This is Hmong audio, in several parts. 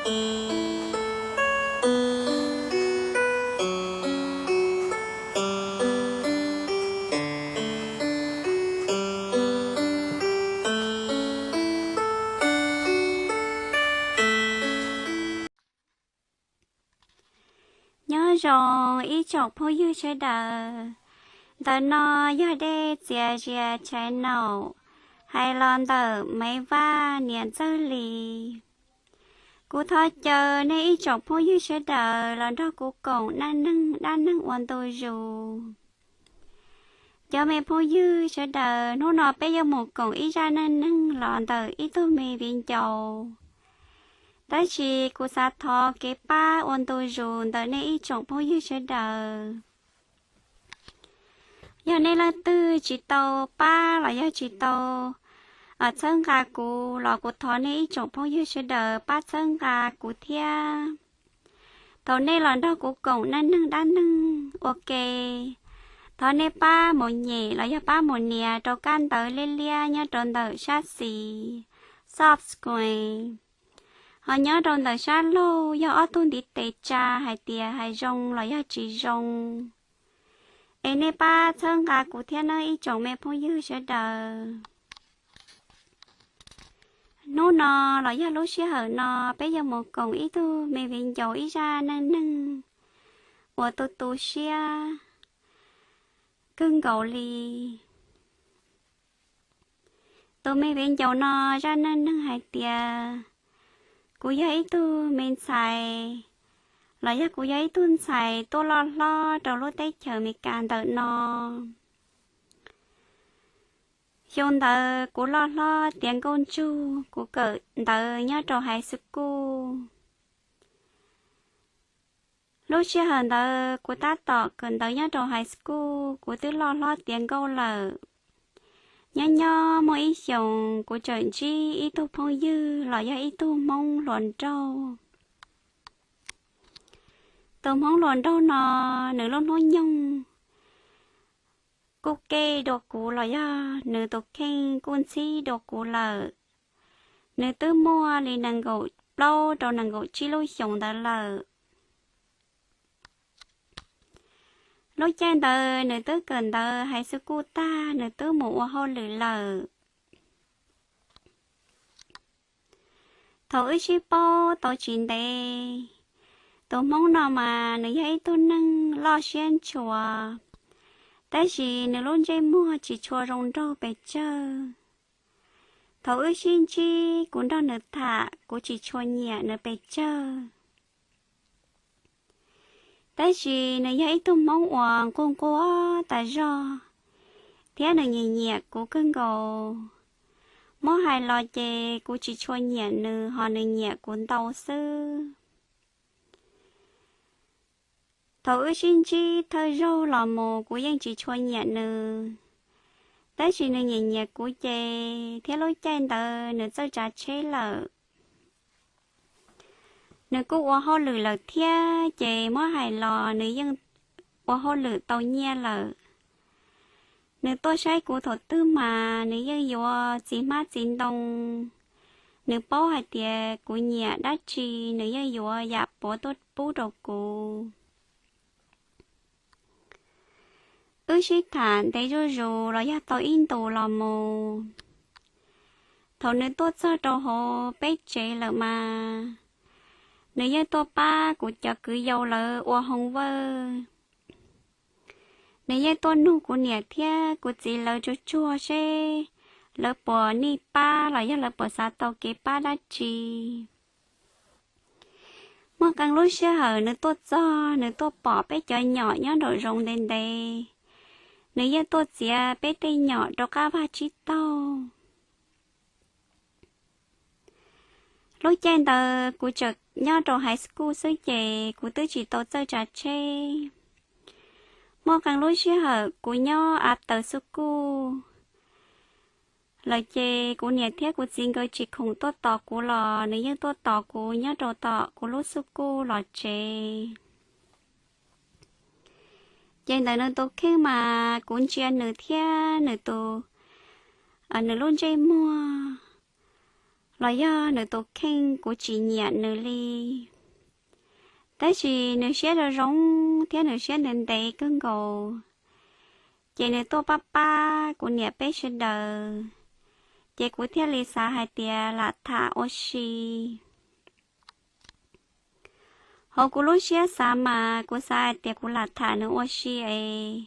Nyob zoo ib tsoom phooj ywg sawv daws. Ntawm no yog Dej Txias Zias channel, hais los ntawm Maiv Vaj niam Ntxawg Lis. Kuv thov caw nej ib tsoom phooj ywg sawv daws los nrog kuv koom neej neeg dab neeg ua ntu zus. Cov me phooj ywg sawv daws, hnub no peb yuav mus koom ib zaj neej neeg los ntawm ib tug me viv ncaus. Tab sis kuv xav thov kev pab ua ntu zus ntawm nej ib tsoom phooj ywg sawv daws. Yog nej leej twg tsis tau pab los yog tsis tau txhawb nqa kuv los kuv thov nej ib tsoom phooj ywg sawv daws pab txhawb nqa kuv thiab. Thaum nej los nrog kuv koom neej neeg dab neeg ua ke, thov nej pab mus nyem los yog pab mus nias rau kab ntawv liab liab nyob rau ntawm sab xis, subscribe. Ho nyob rau ntawm sab laug yog ob tug ntiv tes tsa hais tias hais zoo los yog tsis zoo. Es nej pab txhawb nqa kuv thiab nawb ib tsoom me phooj ywg sawv daws. Hnub no los yog lub sij hawm no peb yuav mus koom ib tug me viv ncaus ib zaj neej neeg uas tu tu siab kawg nkaus li. Tus me viv ncaus no zaj neej neeg hais tias, kuv yog ib tug me ntxhais, los yog kuv yog ib tug ntxhais tuaj loj hlob rau lub teb chaws Amelikas ntawm no. Xyoo ntawd kuv loj hlob tiav nkauj ntsug, kuv kawm ntawv nyob rau high school. Lub sij hawm ntawd kuv tab tom kawm ntawv nyob rau high school, kuv twb loj hlob tiav nkauj lawm. Nyob nyob muaj ib xyoos kuv tseem ntsib ib tug phooj ywg los yog ib tug hmoob hluas nraug. Tus hmoob hluas nraug no, nws lub hnub nyoog kuj kej dua kuv los yog nws tus kheej kuj ntxhib dua kuv lawm. Nws twb muaj li nees nkaum plaub rau nees nkaum tsib lub xyoos ntawd lawm. Lub caij ntawd nws twb kawm ntawv high school tag, nws twb mus ua hauj lwm lawm. Thaum wb sib paub tau tsis ntev, tus hmoob no mas nws yog ib tug neeg loj siab ntshua, tab sis nws lub ntsej muag tsis tshua zoo nraug pes tsawg. Thaum wb sib ntsib kuv nrog nws tham kuv tsis tshua nyiam nws pes tsawg. Tab sis nws yog ib tug hmoob uas nquag nquag tas zog, thiab nws nyiam nyiam kuv kawg nkaus. Muab hais los ces kuv tsis tshua nyiam nws ho nws nyiam kuv ntau xwb. Thaum wb sib ntsib thawj zaug los mus kuv yeej tsis tshua nyiam nws, tab sis nws nyiam nyiam kuv ces thiab lub caij ntawd nws txawj tsav tsheb lawm. Nws kuj ua hauj lwm lawm thiab ces muab hais los nws yeej ua hauj lwm tau nyiaj lawm. Nws tuaj saib kuv thaum twg mas nws yeej yuav txiv hmab txiv ntoo. Nws paub hais tias kuv nyiam dab tsi nws yeej yuav yam puav tuaj pub rau kuv. Wb sib tham ntev zuj zus los yog tau ib ntus los mus. Thaum nws tuaj txog rau hauv peb tsev lawm mas, nws yeej tuaj pab kuv cov kwv yau lawv ua hoo vawj. Nws yeej tuaj nug kuv niam thiab kuv txiv lawv tsuag tsuag seb lawv puas nij pab los yog lawv puas xav tau kev pab dab tsi. Muaj qee lub sij hawm nws tuaj txog, nws tuaj pom peb cov nyom nyob nraum zoov ntev ntev, nws yeej tuaj txiav peb tej nyom rau qab vaj tsib taug. Lub caij ntawd kuv tseem nyob rau high school xwb ces kuv twb tsis tau txawj tsav tsheb. Muaj qee lub sij hawm kuv nyob after school lawm ces kuv niam thiab kuv txiv nkawd tsis khoom tuaj tos kuv los nws yeej tuaj tos kuv nyob rau tom kuv lub school los tsev. Ces ntawm nws tus kheej mas kuv ntsia nws thiab nws tus, nws lub ntsej muag los yog nws tus kheej kuv tsis nyiam nws li. Tab sis nws siab zoo zoo thiab nws siab ntev ntev kawg nkaus, ces nws tuaj pab pab kuv niam peb sawv daws, ces kuv thiaj li xav hais tias lam tham ua si. Hauv kuv lub siab xav mas kuv xav hais tias kuv lam tham nws ua si es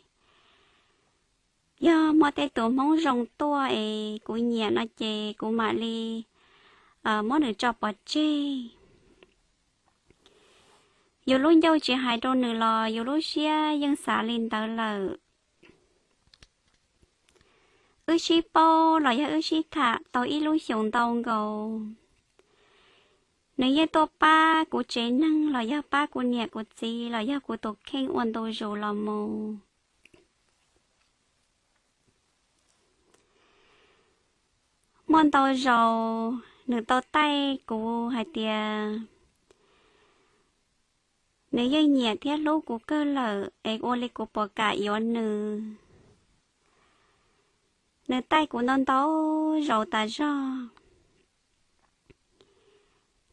yog muaj tej tus Hmoob zoo tuaj es kuv nyiam no ces kuv mam li muab nws tso pov tseg. Yus lub ncauj tsis hais rau nws los yus lub siab yeej xav li ntawd lawm. Wb sib paub los yog wb sib tham tau ib lub xyoos ntau nkaus, nws yeej tuaj pab kuv tsev neeg los yog pab kuv niam kuv txiv los yog kuv tus kheej ua ntu zus los mus. Muaj ntau zaus nws tau taij kuv hais tias nws yeej nyiam thiab hlub kuv kawg lawm es ua li kuv puas kam yuav nws. Nws taij kuv ntau ntau zaus tas zog,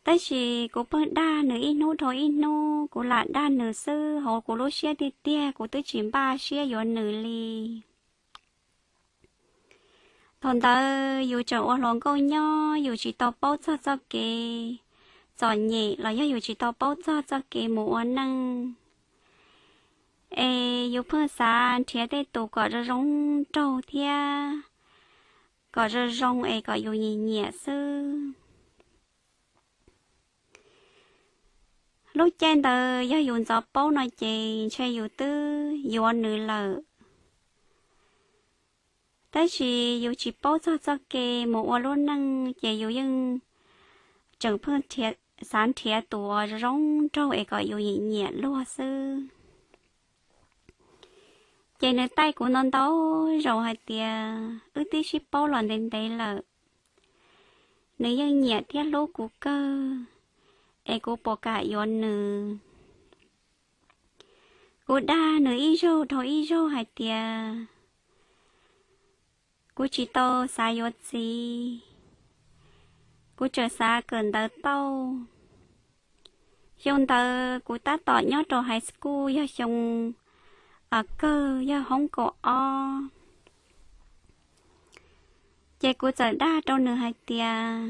tab sis kuv pheej dag nws ib hnub dhau ib hnub, kuv lam dag nws xwb, hauv kuv lub siab tiag tiag kuv twb tsis npaj siab yuav nws li. Thaum ntawd yus tseem ua hluas nkauj nyob, yus tsis tau paub txog txoj kev txom nyem los yog yus tsis tau paub txog txoj kev mus ua neej, es yus pheej xav nrhiav tej tus kom zoo zoo nraug thiab kom zoo zoo es kom yus nyiam nyiam xwb. Lub caij ntawd yog yus ntxov paub no ces ntshe yus twb yuav nws lawm, tab sis yus tsis paub txog txoj kev mus ua lub neej ces yus yeej tseem pheej xav nrhiav tus uas zoo zoo nraug es kom yus nyiam nyiam luag xwb. Ces nws taij kuv ntau ntau zaus hais tias wb twb sib paub los ntev ntev lawm, nws yeej nyiam thiab hlub kuv kawg, es kuv puas kam yuav nws. Kuv dag nws ib zaug dhau ib zaug hais tias kuv tsis tau xav yuav txiv, kuv tseem xav kawm ntawv tauj. Xyoo ntawd kuv tab tom nyob rau high school, yog xyoo kawg, yog hoob kaum ob. Ces kuv txawm dag rau nws hais tias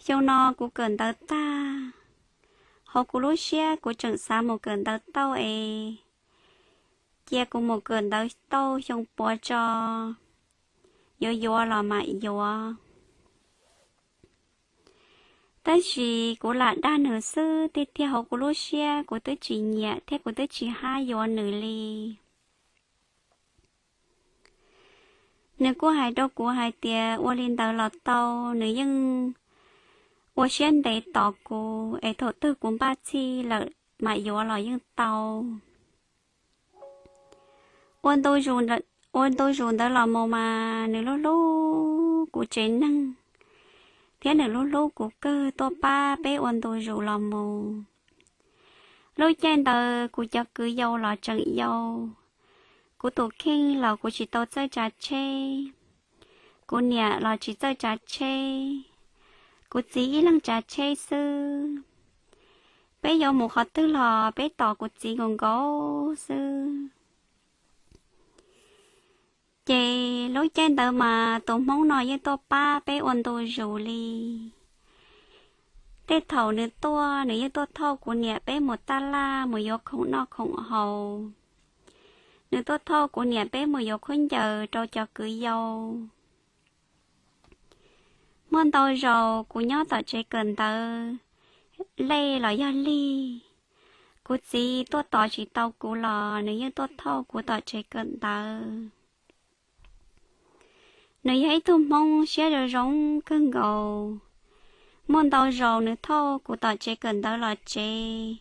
xyoo no kuv kawm ntawv tag, hauv kuv lub siab kuv tseem xav mus kawm ntawv tauj es cia kuv mus kawm ntawv tauj xyoo puav tso, yuav yuav los mam yuav. Tab sis kuv lam dag nws xwb, tiag tiag hauv kuv lub siab kuv twb tsis nyiam thiab kuv twb tsis hab yuav nws li. Nws kuj hais rau kuv hais tias ua li ntawd los tau, nws yeej ua siab ntev tos kuv es thaum twg kuv npaj txhij lawm mam yuav los yeej tau. Ua ntu zus ntawd los mus mas nws hlub hlub kuv tsev neeg thiab nws hlub hlub kuv kawg, tuaj pab peb ua ntu zus los mus. Lub caij ntawd kuv cov kwv yau los tseem yau, kuv tus kheej los kuv tsis tau txawj tsav tsheb, kuv niam los tsis txawj tsav tsheb, kuv txiv ib leeg tsav tsheb xwb. Peb yuav mus qhov twg los peb tos kuv txiv nkaus nkaus xwb. Ces lub caij ntawd mas tus hmoob no yeej tuaj pab peb ua ntu zus li. Tej thaum nws tuaj, nws yeej tuaj thauj kuv niam peb mus taj laj mus yuav khoom noj khoom haus. Nws tuaj thauj kuv niam peb mus yuav khaub ncaws rau cov kwv yau. Muaj ntau zaus kuv nyob tom tsev kawm ntawv, lej los yog lig, kuv txiv tuaj tos tsis tau kuv los nws yeej tuaj thauj kuv tom tsev kawm ntawv. Nws yog ib tug hmoob siab zoo zoo kawg nkaus. Muaj ntau zaus nws thauj kuv tom tsev kawm ntawv los tsev,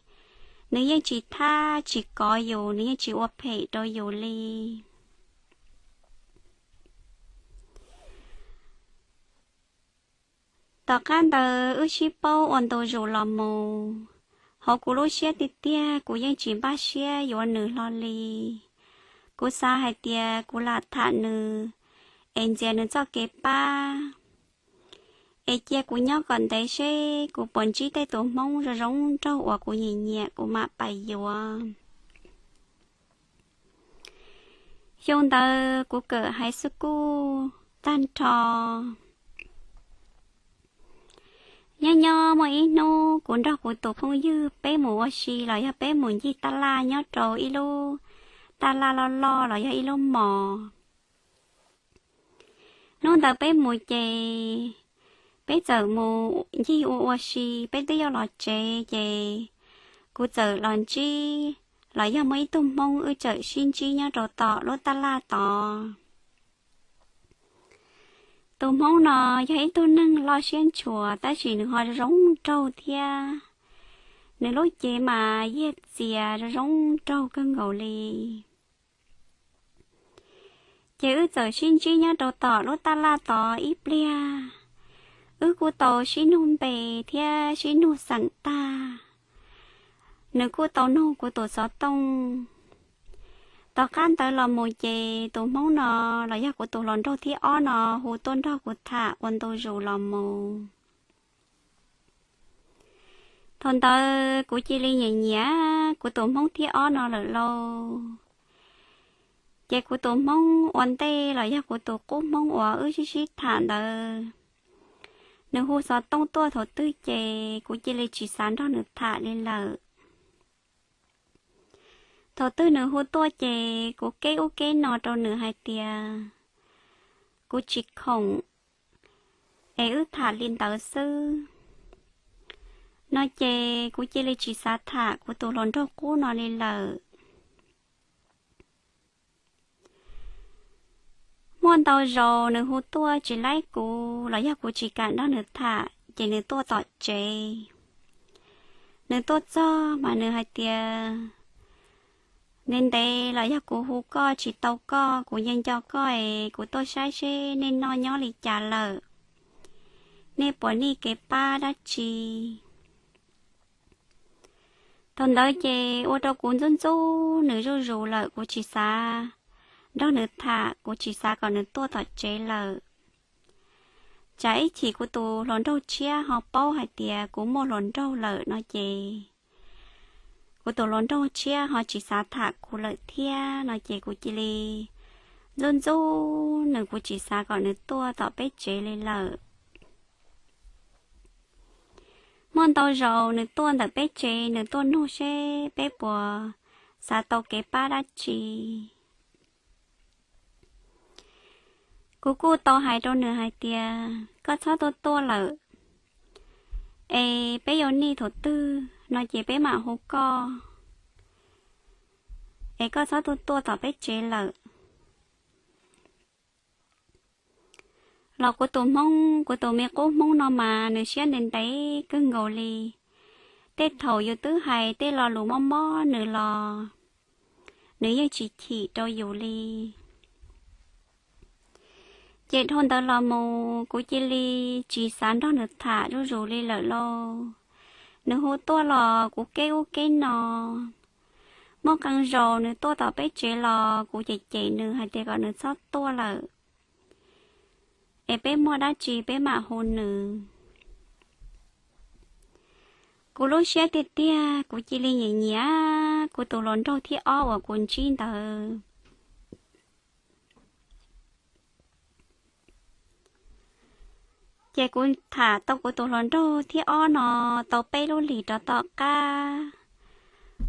nws yeej tsis thab tsis kov yus, nws yeej tsis ua phem rau yus li. Tom qab ntawd wb sib paub ua ntu zus los mus, hauv kuv lub siab tiag tiag kuv yeej tsis npaj siab yuav nws hlo li. Kuv xav hais tias kuv lam tham nws es ntxias nws txoj kev pab, es cia kuv nyob kom ntev seb kuv puas ntsib tej tus Hmoob zoo zoo nraug uas kuv nyiam nyiam kuv mam pais yuav. Xyoo ntawd kuv kawm high school tag nrho. Nyob nyob muaj ib hnub kuv nrog kuv tus phooj ywg peb mus ua si los yog peb mus ncig taj laj nyob rau ib lub taj laj loj loj los yog ib lub mos. Hnub ntawd peb mus ces peb txawm mus ncig ua ua si, peb twb yuav los tsev ces kuv txawm los ntsib los yog muaj ib tug Hmoob wb txawm sib ntsib nyob rau tom lub taj laj tod. Tus Hmoob no yog ib tug neeg loj siab ntshuas tab sis nws ho zoo nraug thiab. Nws lub cev mas yaj txias zoo zoo nraug kawg nkaus li. Ces wb txawm sib ntsib nyob rau tom lub taj laj tod ib pliag, wb kuj tau sib nug npe thiab sib nug xeem tag. Nws kuj tau nug kuv tus xov tooj. Tom qab ntawd los mus ces tus Hmoob no los yog kuv tus hluas nraug thib ob no hu tuaj nrog kuv tham ua ntu zus los mus. Thaum ntawd kuv cia li nyiam nyiam kuv tus Hmoob thib ob no lawm lauj. Ces kuv tus Hmoob ua ntej los yog kuv tus qub Hmoob uas wb sib sib tham ntawd, nws hu xov tooj tuaj thaum twg ces kuv cia li tsis xav nrog nws tham li lawm. Thaum twg nws hu tuaj ces kuv keb ub keb no rau nws hais tias kuv tsis khoom, es wb tham li ntawd xwb no ces kuv cia li tsis xav tham kuv tus hluas nraug qub no li lawm. Muaj ntau zaus nws hu tuaj tsis laib kuv los yog kuv tsis kam nrog nws tham ces nws tuaj tom tsev. Nws tuaj txog mas nws hais tias, ntev ntev los yog kuv hu koj tsis tau koj, kuv nco nco koj es kuv tuaj saib seb nej noj nyob li cas lawm, nej puas nij kev pab dab tsi. Thaum ntawd ces ua rau kuv ntxub ntxub nws zuj zus lawm, kuv tsis xav nrog nws tham, kuv tsis xav kom nws tuaj tom tsev lawm. Tsam ib chim kuv tus hluas nraug tshiab ho paub hais tias kuv muaj hluas nraug lawm no ces kuv tus hluas nraug tshiab ho tsis xav tham kuv lawm thiab no ces kuv cia li ntxub ntxub nws, kuv tsis xav kom nws tuaj tom peb tsev li lawm. Muaj ntau zaus nws tuaj ntawm peb tsev, nws tuaj nug seb peb puas xav tau kev pab dab tsi. Kuv kuj tau hais rau nws hais tias koj txhob tuaj tuaj lawm, es peb yuav nij thaum twg no ces peb mam hu koj, es koj txhob tuaj tuaj tom peb tsev lawm. Los kuv tus Hmoob, kuv tus me qub Hmoob no mas nws siab ntev ntev kawg nkaus li. Tej thaum yus twb hais tej lo lus mob mob nws los nws yeej tsis chim rau yus li. Ces dhau ntawd los mus kuv cia li tsis xav nrog nws tham zuj zus li lawm lauj. Nws hu tuaj los kuv keb ub keb no. Muaj qee zaus nws tuaj tom peb tsev los kuv cem cem nws hais tias kom nws txhob tuaj lawm, es peb muaj dab tsi peb mam hu nws. Kuv lub siab tiag tiag kuv cia li nyiam nyiam kuv tus hluas nraug thib ob uas kuv ntsib ntawd. Ces kuv tham tau kuv tus hluas nraug thib ob no tau peb lub hlis rov tom qab,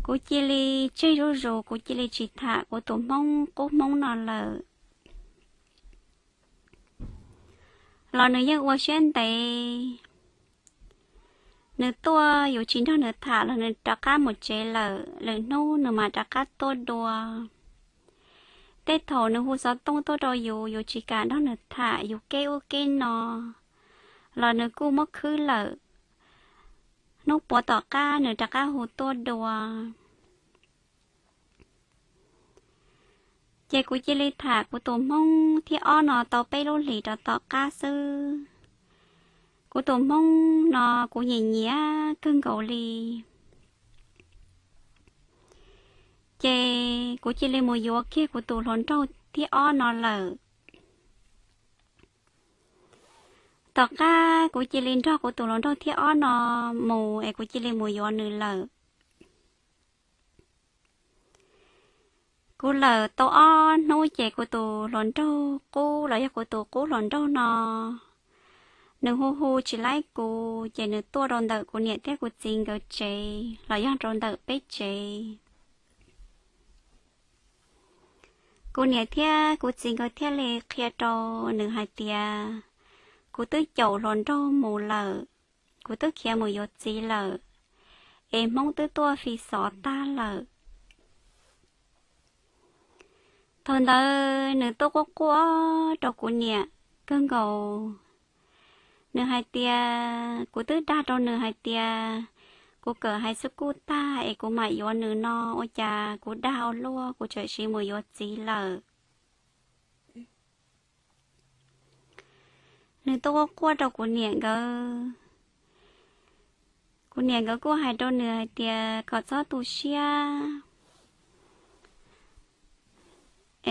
kuv cia li tseg zuj zus, kuv cia li tsis tham kuv tus Hmoob qub Hmoob no lawm. Los nws yeej ua siab ntev. Nws tuaj yus tsis nrog nws tham los nws rov qab mus tsev lawm, lwm hnub nws mam rov qab tuaj dua. Tej thaum nws hu xov tooj tuaj rau yus, yus tsis kam nrog nws tham, yus keb ub keb no, los nws kuj muab khwb lawm. Hnub puav tom qab nws rov qab hu tuaj dua. Ces kuv cia li tham kuv tus Hmoob thib ob no tau peb lub hlis rov tom qab xwb. Kuv tus Hmoob no kuv nyiam nyiam kawg nkaus li. Ces kuv cia li mus yuav kiag kuv tus hluas nraug thib ob no lawm. Tom qab kuv cia li nrog kuv tus hluas nraug thib ob no mus es kuv cia li mus yuav nws lawm. Kuv lawm tau ob hnub ces kuv tus hluas nraug qub los yog kuv tus qub hluas nraug no, nws hu hu tsis laib kuv ces nws tuaj rau ntawm kuv niam thiab kuv txiv nkawd tsev los yog rau ntawm peb tsev. Kuv niam thiab kuv txiv nkawd thiaj li qhia rau nws hais tias kuv twb caum hluas nraug mus lawm, kuv twb khiav mus yuav txiv lawm, es Hmoob twb tuaj fi xov tag lawm. Thaum ntawd nws tuaj quaj quaj rau kuv niam kawg nkaus. Nws hais tias, kuv twb dag rau nws hais tias, kuv kawm high school tag es kuv mam yuav nws no, ua cas kuv dag ua luaj, kuv tseem sim mus yuav txiv lawm. Nws tuaj quaj quaj rau kuv niam nkawd. Kuv niam nkawd kuj hais rau nws hais tias kom txhob tu siab,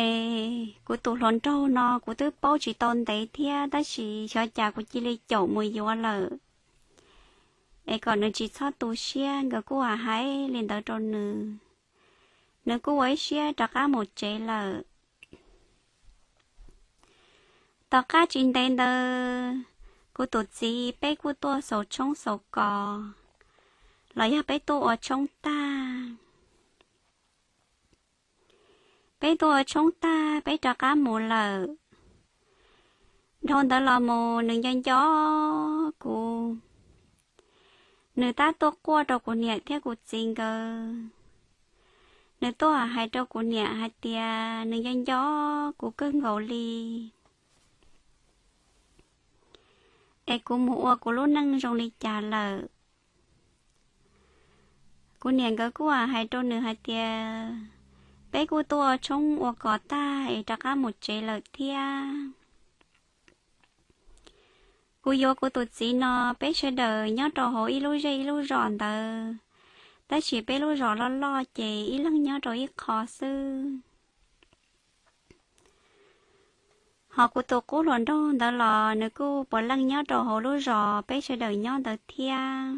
es kuv tus hluas nraug no kuv twb paub tsis tau ntev thiab, tab sis xyov cas kuv cia li caum mus yuav lawm, es kom nws tsis txhob tu siab. Nkawd kuj hais li ntawd rau nws, nws kuj ua ib siab rov qab mus tsev lawm. Tom qab tsis ntev ntawd, kuv tus txiv peb kuj tuaj xaus tshoob xaus kos, los yog peb tuaj ua tshoob tag. Peb tuaj ua tshoob tag peb rov qab mus lawm. Dhau ntawd los mus nws nco nco kuv, nws tab tuaj quaj rau kuv niam thiab kuv txiv nkawd. Nws tuaj hais rau kuv niam hais tias nws nco nco kuv kawg nkaus li, es kuv mus ua kuv lub neej zoo li cas lawm. Kuv niam nkawd kuj hais rau nws hais tias, peb kuj tuaj ua tshoob ua kos tag es rov qab mus tsev lawm thiab. Kuv yuav kuv tus txiv no, peb sawv daws nyob rau hauv ib lub zej ib lub zos ntawd, tab sis peb lub zos loj loj ces ib leeg nyob rau ib qho xwb. Hos kuv tus qub hluas nraug ntawd los nws kuj puav leej nyob rau hauv lub zos peb sawv daws nyob ntawd thiab.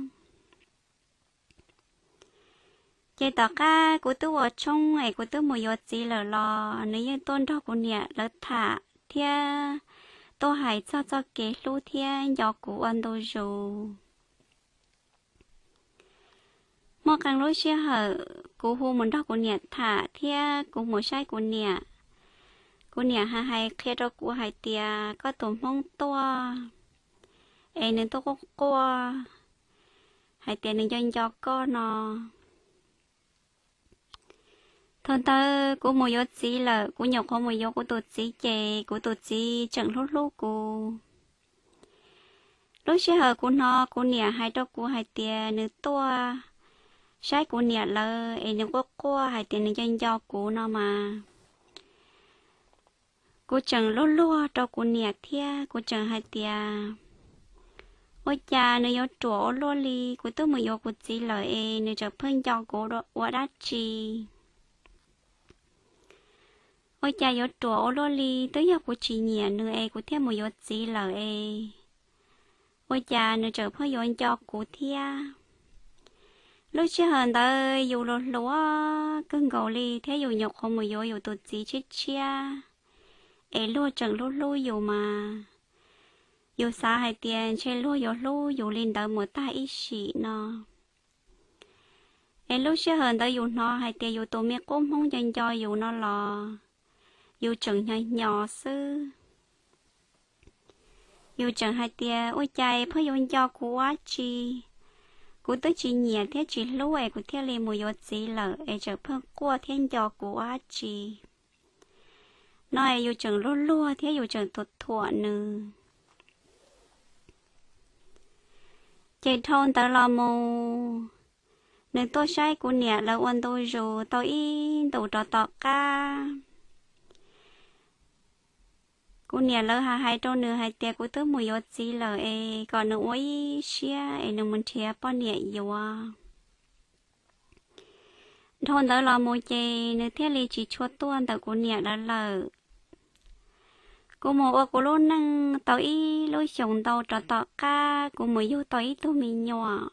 Ces tom qab kuv twb ua tshoob es kuv twb mus yuav txiv lawm los nws yeej tuaj nrog kuv niam lawv tham thiab tuaj hais txog txoj kev hlub thiab nco kuv ua ntu zus. Muaj qee lub sij hawm kuv hu mus nrog kuv niam tham thiab kuv mus saib kuv niam, kuv niam hais hais qhia rau kuv hais tias koj tus hmoob tuaj es nws tuaj quaj quaj hais tias nws nco nco koj no. Thaum ntawd kuv mus yuav txiv lawm, kuv nyuam qhuav mus yuav kuv tus txiv ces kuv tus txiv tseem hlub hlub kuv. Lub sij hawm kuv hnov kuv niam hais rau kuv hais tias nws tuaj saib kuv niam lawv es nws quaj quaj hais tias nws nco nco kuv no mas, kuv tseem luag luag rau kuv niam thiab kuv tseem hais tias, ua cas nws yuav ruam ua luaj li, kuv twb mus yuav kuv txiv lawm es nws tseem pheej nco kuv ua dab tsi? Ua cas yuav ruam ua luaj li, twb yog kuv tsis nyiam nws es kuv thiaj mus yuav txiv lawm es ua cas nws tseem pheej yuav nco kuv thiab? Lub sij hawm ntawd yus luag hluas kawg nkaus li thiab yus nyuam qhuav mus yuav yus tus txiv tshiab tshiab, es luag tseem hlub hlub yus mas, yus xav hais tias ntshe luag yuav hlub yus li ntawd mus tag ib sim no. Es lub sij hawm ntawd yus hnov hais tias yus tus me qub hmoob nco nco yus no los yus tseem hnyo hnyo xwb. Yus tseem hais tias ua cas pheej yuav nco kuv ua dab tsi? Kuv twb tsis nyiam thiab tsis hlub es kuv thiaj li mus yuav txiv lawm es tseem pheej quaj thiab nco kuv ua dab tsi? No es yus tseem luag luag thiab yus tseem thuam thuam nws. Ces dhau ntawd los mus, nws tuaj saib kuv niam lawv ua ntu zus tau ib ntus rov tom qab. Kuv niam lawv hais hais rau nws hais tias kuv twb mus yuav txiv lawm es kom nws ua ib siab es nws mus nrhiav poj niam yuav. Dhau ntawd los mus ces nws thiaj li tsis tshua tuaj ntawm kuv niam lawv lawm. Kuv mus ua kuv lub neej tau ib lub xyoos ntau rov tom qab kuv mus yug tau ib tug me nyuam.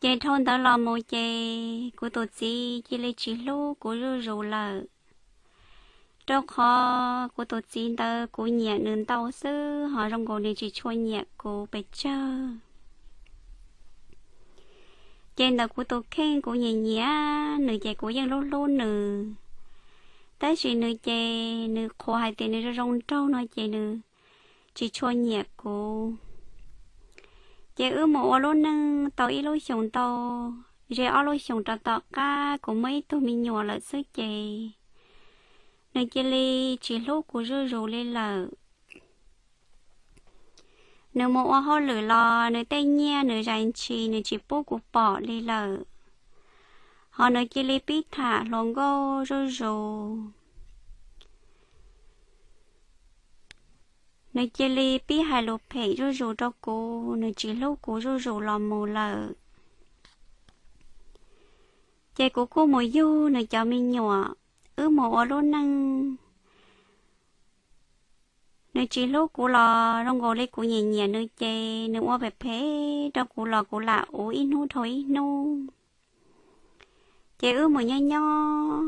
Ces dhau ntawd los mus ces kuv tus txiv cia li tsis hlub kuv zuj zus lawm, rau qhov kuv tus txiv ntawd kuv nyiam nws ntau xwb ho zoo nkaus nws tsis tshua nyiam kuv pes tsawg. Ces ntawm kuv tus kheej kuv nyiam nyiam nws ces kuv yeej hlub hlub nws, tab sis nws ces nws qhuas hais tias nws zoo zoo nraug no ces nws tsis tshua nyiam kuv. Ces wb mus ua lub neej tau ib lub xyoos ntau, ze ob lub xyoos rov tom qab kuv muaj ib tug me nyuam lawm xwb ces nws cia li tsis hlub kuv zuj zus li lawm. Nws mus ua hauj lwm los nws tej nyiaj nws zais ntshis nws tsis pub kuv pom li lawm, ho nws cia li pib tham hluas nkauj zuj zus. Nws cia li pib hais lus phem zuj zus rau kuv, nws tsis hlub kuv zuj zus los mus lawm. Ces kuv kuj mus yug nws cov me nyuam, wb mus ua lub neej. Nws tsis hlub kuv los zoo nkaus li kuv nyiam nyiam nws ces nws ua phem phem rau kuv los kuv lam ua ib hnub dhau ib hnub. Ces wb mus nyob nyob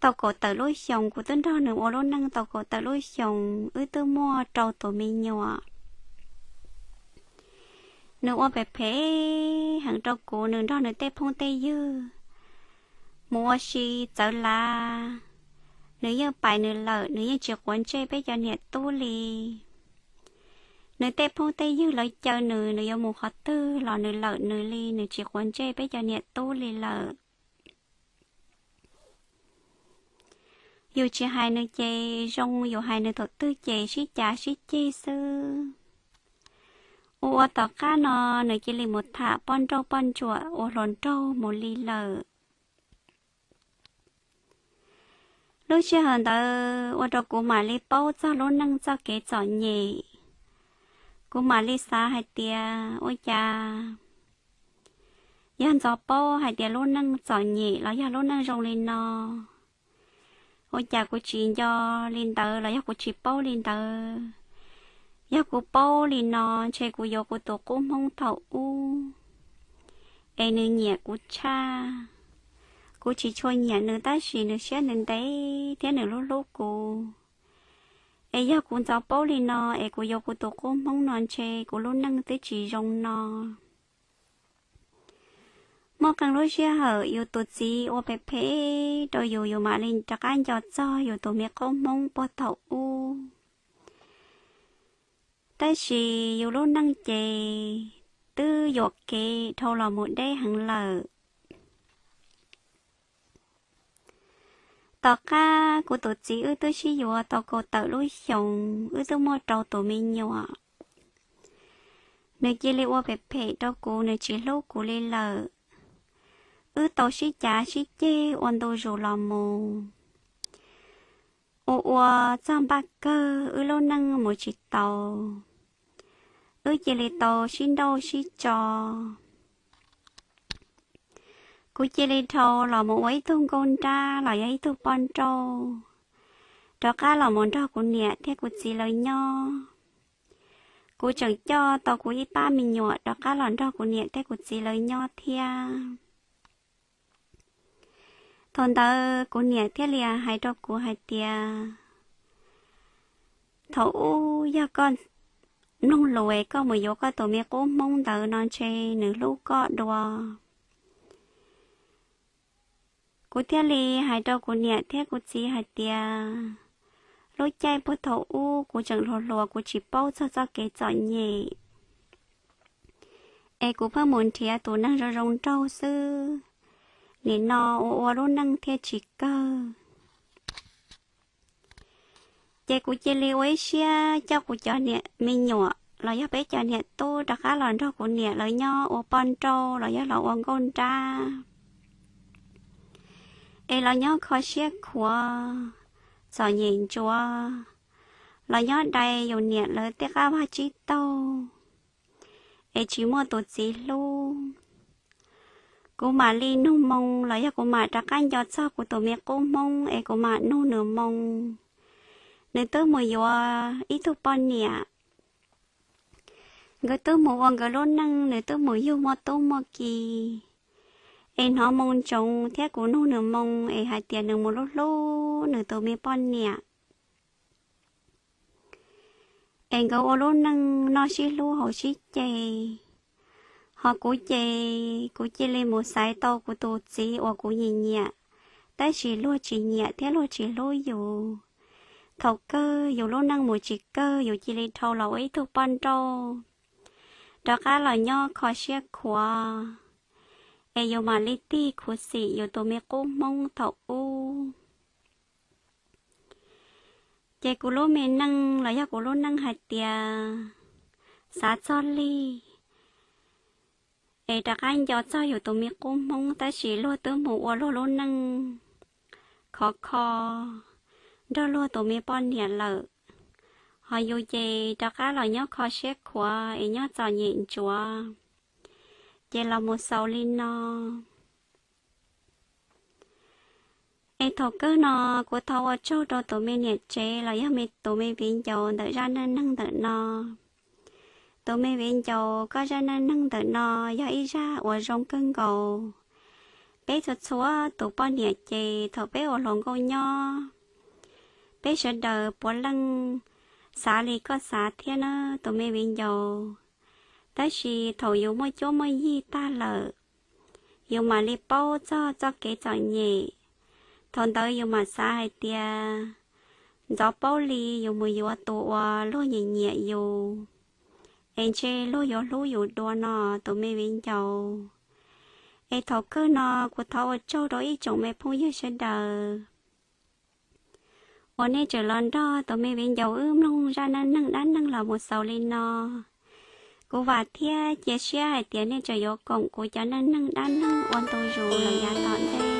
tau kaum tawm lub xyoos, kuv twb nrog nws ua lub neej tau kaum tawm lub xyoos, wb twb muaj rau tus me nyuam. Nws ua phem phem heev rau kuv, nws nrog nws tej phooj tej ywg mus ua si txawv lav, nws yeej pais nws lawm, nws yeej tsis quav ntsej peb cov niam tub li. Nws tej phooj tej ywg lawv caw nws, nws yuav mus qhov twg los nws lawm nws li, nws tsis quav ntsej peb cov niam tub li lawm. Yus tsis hais nws ces zoo, yus hais nws thaum twg ces sib cav sib ceg xwb. Ua ua tom qab no nws cia li mus tham poj nrauj poj ntsuam ua hluas nraug mus li lawm. Lub sij hawm ntawd ua rau kuv mam li paub txog lub neej txoj kev txom nyem. Kuv mam li xav hais tias ua cas yog ntxov paub hais tias lub neej txom nyem los yog lub neej zoo li no, ua cas kuv tsis nco li ntawd los yog kuv tsis paub li ntawd. Yog kuv paub li no ntshe kuv yuav kuv tus qub hmoob thaum ub, es nws nyiam kuv tshaj. Kuv tsis tshua nyiam nws tab sis nws siab ntev ntev thiab nws hlub hlub kuv. Es yog kuv ntxov paub li no es kuv yuav kuv tus qub hmoob no ntshe kuv lub neej twb tsis zoo no. Muaj qee lub sij hawm yus tus txiv ua phem phem rau yus, yus mam li rov qab nco txog yus tus me qub hmoob puag thaum ub. Tab sis yus lub neej ces twb yuam kev dhau los mus deb heev lawm. Tom qab kuv tus txiv wb twb sib yuav tau kaum tawm lub xyoos, wb twb muaj rau tus me nyuam, nws cia li ua phem phem rau kuv, nws tsis hlub kuv li lawm. Wb tau sib cav sib ceg ua ntu zus los mus, ua ua txog npaj kawg wb lub neej mus tsis tau, wb cia li tau sib nrauj sib tso. Kuv cia li dhau los mus ua ib tug nkauj nrab los yog ib tug poj nrauj, rov qab los mus nrog kuv niam thiab kuv txiv lawv nyob. Kuv tseem coj tau kuv ib pab me nyuam rov qab los nrog kuv niam thiab kuv txiv lawv nyob thiab. Thaum ntawd kuv niam thiaj li hais rau kuv hais tias, thaum ub yog koj mloog lus es koj mus yuav koj tus me qub hmoob ntawd no ntshe nws hlub koj dua. Kuv thiaj li hais rau kuv niam thiab kuv txiv hais tias, lub caij puag thaum ub kuv tseem hluas hluas kuv tsis paub txog txoj kev txom nyem, es kuv pheej mus nrhiav tus neeg zoo zoo nraug xwb, nim no ua ua lub neej thiaj tsis kawg. Ces kuv cia li ua ib siab coj kuv cov niam me nyuam los yog peb cov niam tub rov qab los nrog kuv niam lawv nyob ua poj nrauj los yog los ua nkauj nrab, es los nyob kho siab khuav, txom nyem ntsuav, los nyob dai yus niam lawv tej qab vaj tsib taug, es tsis muaj tus txiv hlub. Kuv mam li nug moo los yog kuv mam rov qab nco txog kuv tus me qub Hmoob es kuv mam nug nws moo. Nws twb mus yuav ib tug poj niam. Nkawd twb mus ua nkawd lub neej, nws twb mus yug muaj tub muaj ki. Es hnov moo ntsoov thiab kuv nug nws moo es hais tias nws mus hlub hlub nws tus me poj niam. Es nkawd ua lub neej noj sib hlub haus sib ce. Ho kuv ces kuv cia li mus xaiv tau kuv tus txiv uas kuv nyiam nyiam, tab sis luag tsis nyiam thiab luag tsis hlub yus. Thaum kawg yus lub neej mus tsis kawg, yus cia li dhau los ua ib tug poj nrauj, rov qab los nyob kho siab khuav, es yus mam li tig khuv xim yus tus me qub Hmoob thaum ub. Ces kuv lub me neej los yog kuv lub neej hais tias xav txog lig es rov qab nco txog yus tus me qub Hmoob, tab sis luag twb mus ua luag lub neej khov kho nrog luag tus me poj niam lawm. Ho yus ces rov qab los nyob kho siab khuav es nyob txom nyem ntsuav, ces los mus xaus li no. Es thaum kawg no kuv thov ua tsaug rau tus me niam tsev los yog me tus me viv ncaus ntawm zaj neej neeg ntawm no. Tus me viv ncaus, koj zaj neej neeg ntawm no yog ib zaj uas zoo kawg nkaus. Peb txhua txhua tus poj niam ces thaum peb ua hluas nkauj nyob, peb sawv daws puav leej xav li koj xav thiab na tus me viv ncaus. Tab sis thaum yus muaj cuab muaj yig tag lawm, yus mam li paub txog txoj kev txom nyem. Thaum ntawd yus mam xav hais tias ntxov paub li yus mus yuav tus uas luag nyiam nyiam yus, es ntshe luag yuav hlub yus dua no tus me viv ncaus. Es thaum kawg no kuv thov ua tsaug rau ib tsoom me phooj ywg sawv daws uas nej tseem los nrog tus me viv ncaus wb mloog zaj neej neeg dab neeg los mus xaus li no. Kuv vam thiab cia siab hais tias nej tseem yuav koom kuv cov neej neeg dab neeg ua ntu zus los yav tom ntej.